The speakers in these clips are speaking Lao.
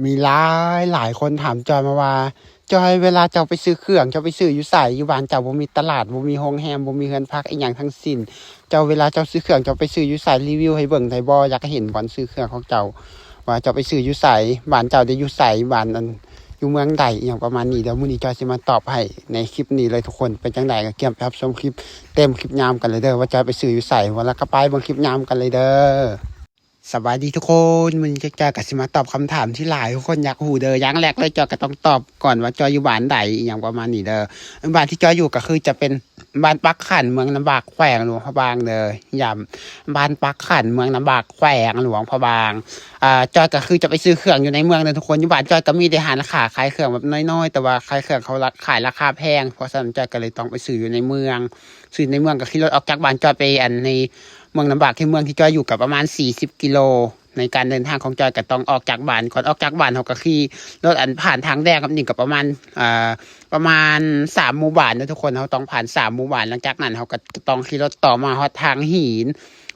ມີຫຼາຍຫຼາຍຄົນຖາມຈອຍມາວ່າ ຈອຍ ເວລາເຈົ້າໄປຊື້ເຄື່ອງ ເຈົ້າໄປຊື້ຢູ່ໃສ? ຢູ່ບ້ານເຈົ້າບໍ່ມີຕະຫຼາດ ບໍ່ມີໂຮງແຮມ ບໍ່ມີເຮືອນພັກອີ່ຫຍັງທັງສິ້ນ. ເຈົ້າ ເວລາເຈົ້າຊື້ເຄື່ອງ ເຈົ້າໄປຊື້ຢູ່ໃສ? ຣີວິວໃຫ້ເບິ່ງໄດ້ບໍ່? ຢາກເຫັນບ່ອນຊື້ເຄື່ອງຂອງເຈົ້າ ວ່າເຈົ້າໄປຊື້ຢູ່ໃສ? ບ້ານເຈົ້າໄດ້ຢູ່ໃສ? ບ້ານອັນ ຢູ່ເມືອງໃດ? ອີ່ຫຍັງປະມານນີ້. ດຽວມື້ນີ້ຈອຍຊິມາຕອບໃຫ້ໃນຄລິບນີ້ເລີຍທຸກຄົນ. ເປັນຈັ່ງໃດກໍກຽມໄປຮັບຊົມຄລິບເຕັມຄລິບຍາວນຳກັນເລີຍເດີ ວ່າຈອຍໄປຊື້ຢູ່ໃສ. ວ່າແລ້ວກໍໄປເບິ່ງຄລິບຍາວນຳກັນເລີຍເດີ. ສະບາຍດີທຸກຄົນ, ມື້ນີ້ຈອຍກໍຊິມາຕອບຄຳຖາມທີ່ຫຼາຍຄົນຢາກຮູ້ເດີ. ຢ່າງແລກເລີຍ ຈອຍກໍຕ້ອງຕອບກ່ອນວ່າຈອຍຢູ່ບ້ານໃດ ອີ່ຫຍັງປະມານນີ້ເດີ. ບ້ານທີ່ຈອຍຢູ່ກໍຄືຈະເປັນບ້ານປາກຂັນ ເມືອງນ້ຳບາກ ແຂວງຫຼວງພະບາງເດີ. ຢ້ຳ ບ້ານປາກຂັນ ເມືອງນ້ຳບາກ ແຂວງຫຼວງພະບາງ. ອ່າ ຈອຍກໍຄືຈະໄປຊື້ເຄື່ອງຢູ່ໃນເມືອງເດີທຸກຄົນ. ຢູ່ບ້ານຈອຍກໍມີແຕ່ຮ້ານຄ້າຂາຍເຄື່ອງແບບນ້ອຍໆ ແຕ່ວ່າຂາຍເຄື່ອງເຂົາລະ ຂາຍລາຄາແພງ. ເພາະສະນັ້ນຈອຍກໍເລີຍຕ້ອງໄປຊື້ຢູ່ໃນເມືອງ. ຊື້ໃນເມືອງກໍຂີ່ລົດອອກຈາກບ້ານຈອຍໄປ ອັນ ໃນເມືອງນ້ຳບາກ ທີ່ເມືອງທີ່ຈອຍຢູ່ກໍປະມານສີ່ສິບກິໂລ. ໃນການເດີນທາງຂອງຈອຍກໍຕ້ອງອອກຈາກບ້ານ. ກ່ອນອອກຈາກບ້ານເຮົາກໍຂີ່ລົດ ອັນ ຜ່ານທາງແດງແບບນີ້ກໍປະມານ ອ່າ ປະມານສາມໝູ່ບ້ານເນາະທຸກຄົນ. ເຮົາຕ້ອງຜ່ານສາມໝູ່ບ້ານ. ຫຼັງຈາກນັ້ນເຮົາກໍຈະຕ້ອງຂີ່ລົດຕໍ່ມາຮອດທາງຫີນ.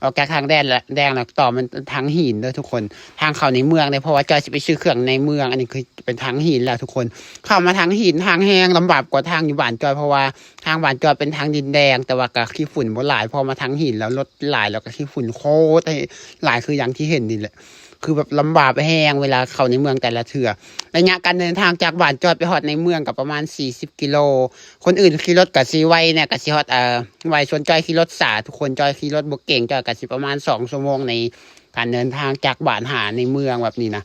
ອອກຈາກທາງແດງແລ້ວ ແດງແລ້ວຕໍ່ມາທາງຫີນເດີທຸກຄົນ. ທາງເຂົ້າໃນເມືອງເດ້ ເພາະວ່າຈອຍຊິໄປຊື້ເຄື່ອງໃນເມືອງ. ອັນນີ້ຄືເປັນທາງຫີນແລ້ວທຸກຄົນ. ເຂົ້າມາທາງຫີນ ທາງແຮງລຳບາກກວ່າທາງຢູ່ບ້ານຈອຍ ເພາະວ່າ ທາງບ້ານຈອຍເປັນທາງດິນແດງ ແຕ່ວ່າກໍຂີ້ຝຸ່ນບໍ່ຫຼາຍ. ພໍມາທາງຫີນແລ້ວລົດຫຼາຍ ແລ້ວກໍຂີ້ຝຸ່ນໂຄດຫຼາຍ ຄືຢ່າງທີ່ເຫັນນີ້ແຫຼະ. ຄືແບບລຳບາກແຮງເວລາເຂົ້າໃນເມືອງແຕ່ລະເທື່ອ. ໄລຍະການເດີນທາງຈາກບ້ານຈອຍໄປຮອດໃນເມືອງກໍປະມານສີ່ສິບກິໂລ. ຄົນອື່ນຂີ່ລົດກໍຊິໄວແດ່ ກໍຊິຮອດ ເອີ ໄວ. ສ່ວນຈອຍຂີ່ລົດຊ້າທຸກຄົນ, ຈອຍຂີ່ລົດບໍ່ເກັ່ງ, ຈອຍກໍຊິປະມານສອງຊົ່ວໂມງ ໃນການເດີນທາງຈາກບ້ານຫາໃນເມືອງແບບນີ້ນະ.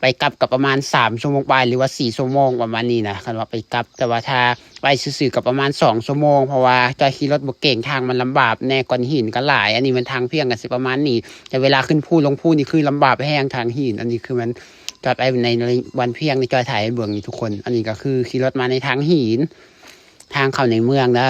ໄປກັບກໍປະມານສາມຊົ່ວໂມງປາຍ ຫຼືວ່າສີ່ຊົ່ວໂມງປະມານນີ້ນະ ຄັນວ່າໄປກັບ. ແຕ່ວ່າຖ້າໄປຊື່ໆກໍປະມານສອງຊົ່ວໂມງ ເພາະວ່າຈອຍຂີ່ລົດບໍ່ເກັ່ງ. ທາງມັນລຳບາກແດ່ ກ້ອນຫີນກໍຫຼາຍ. ອັນນີ້ມັນທາງພຽງກໍຊິປະມານນີ້ ແຕ່ເວລາຂຶ້ນພູລົງພູນີ້ຄືລຳບາກແຮງທາງຫີນ. ອັນນີ້ຄືມັນຈອດໄປໃນວັນພຽງນີ້ ຈອຍຖ່າຍໃຫ້ເບິ່ງນີ້ທຸກຄົນ. ອັນນີ້ກໍຄືຂີ່ລົດມາໃນທາງຫີນ ທາງເຂົ້າໃນເມືອງເດີ.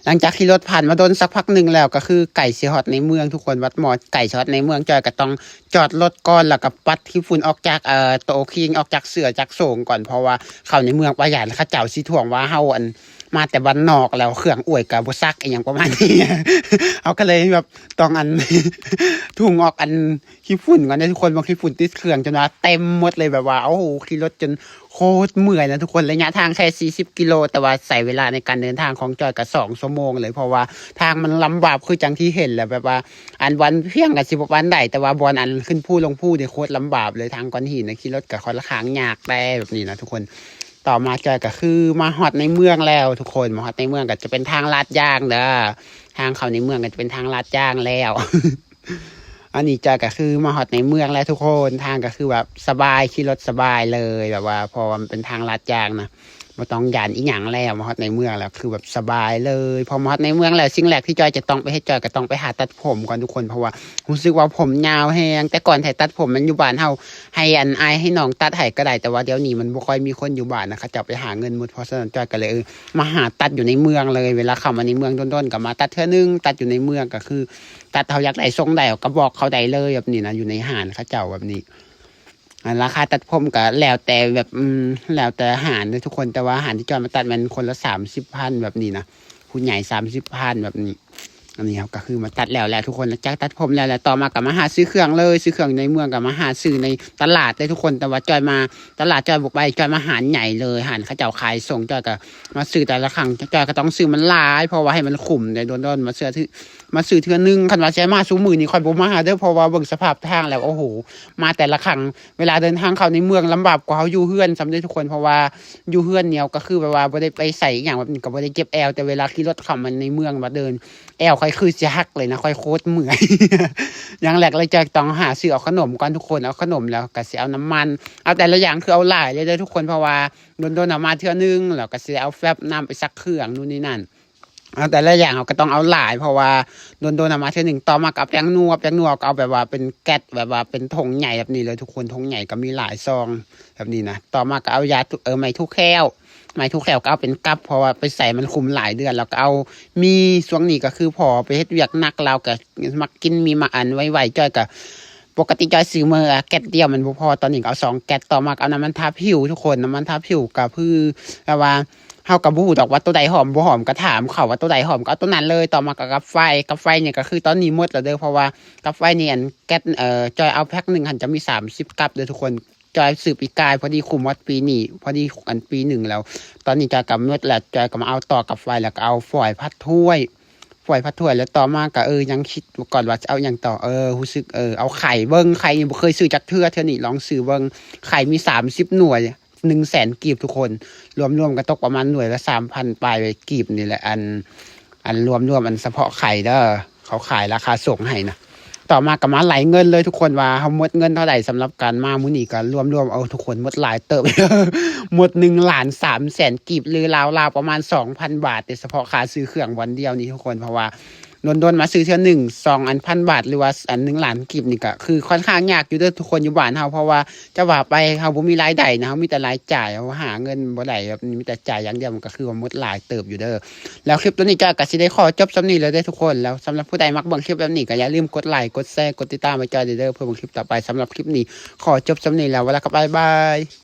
ຫຼັງຈາກຂີ່ລົດຜ່ານມາດົນສັກພັກໜຶ່ງແລ້ວ ກໍຄືໃກ້ຊິຮອດໃນເມືອງທຸກຄົນ. ບັດໝໍດໃກ້ຊິຮອດໃນເມືອງ ຈອຍກໍຕ້ອງຈອດລົດກ່ອນ ແລ້ວກໍປັດຂີ້ຝຸ່ນອອກຈາກ ເອີ ໂຕຄີງ ອອກຈາກເສື້ອຈາກໂສ້ງກ່ອນ ເພາະວ່າເຂົ້າໃນເມືອງໄປຢ້ານເຂົາເຈົ້າຊິທ້ວງວ່າເຮົາ ອັນ ມາແຕ່ບ້ານນອກ ແລ້ວເຄື່ອງອວຍກໍບໍ່ຊັກ ອີ່ຫຍັງປະມານນີ້. ເຮົາກໍເລີຍແບບຕ້ອງ ອັນ ຖົງອອກ ອັນ ຂີ້ຝຸ່ນກ່ອນເດ້ທຸກຄົນ. ເບິ່ງຂີ້ຝຸ່ນຕິດເຄື່ອງຈົນວ່າເຕັມໝົດເລີຍ ແບບວ່າ ໂອ້ໂຫ ຂີ່ລົດຈົນໂຄດເມື່ອຍນະທຸກຄົນ. ໄລຍະທາງແຄ່ສີ່ສິບກິໂລ ແຕ່ວ່າໃຊ້ເວລາໃນການເດີນທາງຂອງຈອຍກໍສອງຊົ່ວໂມງເລີຍ ເພາະວ່າທາງມັນລຳບາກ ຄືຈັ່ງທີ່ເຫັນແຫຼະ. ແບບວ່າ ອັນ ວັນພຽງກໍຊິບໍ່ປານໃດ ແຕ່ວ່າບ່ອນ ອັນ ຂຶ້ນພູລົງພູນີ້ໂຄດລຳບາກເລີຍ. ທາງກ້ອນຫີນນະ ຂີ່ລົດກໍຄ່ອນຂ້າງຍາກແດ່ແບບນີ້ນະທຸກຄົນ. ຕໍ່ມາຈອຍກໍຄືມາຮອດໃນເມືອງແລ້ວທຸກຄົນ. ມາຮອດໃນເມືອງກໍຈະເປັນທາງລາດຢາງເດີ. ທາງເຂົ້າໃນເມືອງກໍຈະເປັນທາງລາດຢາງແລ້ວ. ອັນນີ້ຈອຍກໍຄືມາຮອດໃນເມືອງແລ້ວທຸກຄົນ. ທາງກໍຄືແບບສະບາຍ ຂີ່ລົດສະບາຍເລີຍ ແບບວ່າ ເພາະວ່າມັນເປັນທາງລາດຢາງນະ ບໍ່ຕ້ອງຢ້ານອີ່ຫຍັງແລ້ວ. ມາຮອດໃນເມືອງແລ້ວຄືແບບສະບາຍເລີຍ. ພໍມາຮອດໃນເມືອງແລ້ວ ສິ່ງແລກທີ່ຈອຍຈະຕ້ອງໄປເຮັດ ຈອຍກໍຕ້ອງໄປຫາຕັດຜົມກ່ອນທຸກຄົນ ເພາະວ່າຮູ້ສຶກວ່າຜົມຍາວແຮງ. ແຕ່ກ່ອນໄຖຕັດຜົມມັນຢູ່ບ້ານເຮົາ ໃຫ້ ອັນ ອ້າຍໃຫ້ນ້ອງຕັດໃຫ້ກໍໄດ້ ແຕ່ວ່າດຽວນີ້ມັນບໍ່ຄ່ອຍມີຄົນຢູ່ບ້ານນະ ເຂົາເຈົ້າໄປຫາເງິນໝົດ. ເພາະສະນັ້ນຈອຍກໍເລີຍ ເອີ ມາຫາຕັດຢູ່ໃນເມືອງເລີຍ. ເວລາເຂົ້າມາໃນເມືອງດົນໆກໍມາຕັດເທື່ອໜຶ່ງ. ຕັດຢູ່ໃນເມືອງກໍຄື ຕັດ ເຮົາຢາກໄດ້ຊົງໃດເຮົາກໍບອກເຂົາໄດ້ເລີຍແບບນີ້ນະ ຢູ່ໃນຮ້ານເຂົາເຈົ້າແບບນີ້. ອັນ ລາຄາຕັດຜົມກໍແລ້ວແຕ່ແບບ ອືມ ແລ້ວແຕ່ຮ້ານເດີທຸກຄົນ. ແຕ່ວ່າຮ້ານທີ່ຈອຍມາຕັດແມ່ນຄົນລະສາມສິບພັນແບບນີ້ນະ ຜູ້ໃຫຍ່ສາມສິບພັນແບບນີ້. ອັນນີ້ເຮົາກໍຄືມາຕັດແລ້ວແຫຼະທຸກຄົນ. ຫຼັງຈາກຕັດຜົມແລ້ວ ແລ້ວຕໍ່ມາກໍມາຫາຊື້ເຄື່ອງເລີຍ. ຊື້ເຄື່ອງໃນເມືອງກໍມາຫາຊື້ໃນຕະຫຼາດເລີຍທຸກຄົນ. ແຕ່ວ່າຈອຍມາຕະຫຼາດ ຈອຍບໍ່ໄປ ຈອຍມາຮ້ານໃຫຍ່ເລີຍ ຮ້ານເຂົາເຈົ້າຂາຍສົ່ງ. ຈອຍກໍມາຊື້ແຕ່ລະຄັ້ງ ຈອຍກໍຕ້ອງຊື້ມັນຫຼາຍ ເພາະວ່າໃຫ້ມັນຄຸ້ມເດ້. ດົນໆມາເທື່ອ ມາຊື້ເທື່ອໜຶ່ງ. ຄັນວ່າຊິໃຫ້ມາຊຸມື້ນີ້ຂ້ອຍບໍ່ມາເດີ ເພາະວ່າເບິ່ງສະພາບທາງແລ້ວ ໂອ້ໂຫ ມາແຕ່ລະຄັ້ງ ເວລາເດີນທາງເຂົ້າໃນເມືອງລຳບາກກວ່າເຮົາຢູ່ເຮືອນຊ້ຳເດ້ທຸກຄົນ. ເພາະວ່າຢູ່ເຮືອນນີ້ກໍຄືແບບວ່າບໍ່ໄດ້ໄປໃສອີ່ຫຍັງແບບນີ້ ກໍບໍ່ໄດ້ເຈັບແອວ. ແຕ່ເວລາຂີ່ລົດເຂົ້າມາໃນເມືອງ ບາດເດີນ ແອວຂ້ອຍຄືຊິຫັກເລີຍນະ ຂ້ອຍໂຄດເມື່ອຍ. ຢ່າງແລກເລີຍຈອຍຕ້ອງຫາຊື້ເອົາຂະໜົມກ່ອນທຸກຄົນ. ເອົາຂະໜົມແລ້ວກໍຊິເອົານ້ຳມັນ. ເອົາແຕ່ລະຢ່າງຄືເອົາຫຼາຍເລີຍເດີທຸກຄົນ ເພາະວ່າດົນໆເອົາມາເທື່ອໜຶ່ງ. ແລ້ວກໍຊິໄດ້ເອົາແຟັບ ນ້ຳໄປຊັກເຄື່ອງ ນູ້ນນີ້ນັ້ນ. ເອົາແຕ່ລະຢ່າງເຮົາກໍຕ້ອງເອົາຫຼາຍ ເພາະວ່າດົນໆເອົາມາເທື່ອໜຶ່ງ. ຕໍ່ມາກໍເອົາແປ້ງນົວ ແປ້ງນົວກໍເອົາແບບວ່າເປັນແກັດ ແບບວ່າເປັນຖົງໃຫຍ່ແບບນີ້ເລີຍທຸກຄົນ. ຖົງໃຫຍ່ກໍມີຫຼາຍຊອງແບບນີ້ນະ. ຕໍ່ມາກໍເອົາຢາ ເອີ ໄມ້ຖູແຂ້ວ ໄມ້ຖູແຂ້ວກໍເອົາເປັນກັບ ເພາະວ່າໄປໃສ່ມັນຄຸມຫຼາຍເດືອນ. ແລ້ວກໍເອົາໝີ່ ຊ່ວງນີ້ກໍຄືພໍ່ໄປເຮັດວຽກໜັກ ລາວກໍມັກກິນໝີ່ ມາອັນໄວໆ. ຈອຍກໍ ປົກກະຕິຈອຍຊື້ມື້ແກັດດຽວມັນບໍ່ພໍ ຕອນນີ້ກໍເອົາສອງແກັດ. ຕໍ່ມາກໍເອົານ້ຳມັນທາຜິວທຸກຄົນ. ນ້ຳມັນທາຜິວກໍຄືແບບວ່າ ເຮົາກໍບໍ່ຮູ້ດອກວ່າໂຕໃດຫອມບໍ່ຫອມ ກໍຖາມເຂົາວ່າໂຕໃດຫອມກໍເອົາໂຕນັ້ນເລີຍ. ຕໍ່ມາກໍກັບໄຟ ກັບໄຟນີ້ກໍຄືຕອນນີ້ໝົດແລ້ວເດີ ເພາະວ່າກັບໄຟນີ້ ອັນ ແກັດ ເອີ ຈອຍເອົາແພັກໜຶ່ງຫັ້ນຈະມີສາມສິບກັບເດີທຸກຄົນ. ຈອຍຊື້ປີກາຍ ພໍດີຄູ້ໝົດປີນີ້ ພໍດີອັນປີໜຶ່ງແລ້ວ. ຕອນນີ້ຈອຍກໍໝົດແລ້ວ ຈອຍກໍມາເອົາຕໍ່ກັບໄຟ ແລ້ວກໍເອົາຟອຍຜ້າຖ້ວຍ ຟອຍຜ້າຖ້ວຍ ແລ້ວຕໍ່ມາກໍ ເອີ ຍັງຄິດຢູ່ກ່ອນວ່າຈະເອົາຫຍັງຕໍ່. ເອີ ຮູ້ສຶກ ເອີ ເອົາໄຂ່ເບິ່ງ ໄຂ່ນີ້ບໍ່ເຄີຍຊື້ຈັກເທື່ອ ເທື່ອນີ້ລອງຊື້ເບິ່ງ. ໄຂ່ມີສາມສິບໜ່ວຍ ໜຶ່ງແສນກີບທຸກຄົນ ລວມໆກໍຕົກປະມານໜ່ວຍລະສາມພັນປາຍກີບນີ້ແຫຼະ ອັນ ອັນລວມໆ ອັນສະເພາະໄຂ່ເດີ ເຂົາຂາຍລາຄາສົ່ງໃຫ້ນະ. ຕໍ່ມາກໍມາໄລ່ເງິນເລີຍທຸກຄົນ ວ່າເຮົາໝົດເງິນເທົ່າໃດ. ສຳລັບການມາມື້ນີ້ກໍລວມໆ ເອົາທຸກຄົນໝົດຫຼາຍເຕີບ ໝົດໜຶ່ງລ້ານສາມແສນກີບ ຫຼືລາວໆປະມານສອງພັນບາດ ແຕ່ສະເພາະຄ່າຊື້ເຄື່ອງວັນດຽວນີ້ທຸກຄົນ ເພາະວ່າດົນໆມາຊື້ເທື່ອໜຶ່ງ ສອງອັນພັນບາດ ຫຼືວ່າອັນໜຶ່ງລ້ານກີບນີ້ກໍຄືຄ່ອນຂ້າງຍາກຢູ່ເດີທຸກຄົນ ຢູ່ບ້ານເຮົາ ເພາະວ່າຈະວ່າໄປເຮົາບໍ່ມີລາຍໄດ້ນະ ເຮົາມີແຕ່ລາຍຈ່າຍ ເຮົາຫາເງິນບໍ່ໄດ້ ແບບມີແຕ່ຈ່າຍຢ່າງດຽວ ມັນກໍຄືວ່າໝົດຫຼາຍເຕີບຢູ່ເດີ. ແລ້ວຄລິບຕົວນີ້ຈອຍກໍຊິໄດ້ຂໍຈົບສ່ຳນີ້ແລ້ວເດີທຸກຄົນ. ແລ້ວສຳລັບຜູ້ໃດມັກເບິ່ງຄລິບແບບນີ້ກໍຢ່າລືມກົດໄລ ກົດແຊ ກົດຕິດຕາມໃຫ້ຈອຍເດີ ເພື່ອເບິ່ງຄລິບຕໍ່ໄປ. ສຳລັບຄລິບນີ້ຂໍຈົບສ່ຳນີ້ແລ້ວ ແລ້ວກໍບາຍບາຍ.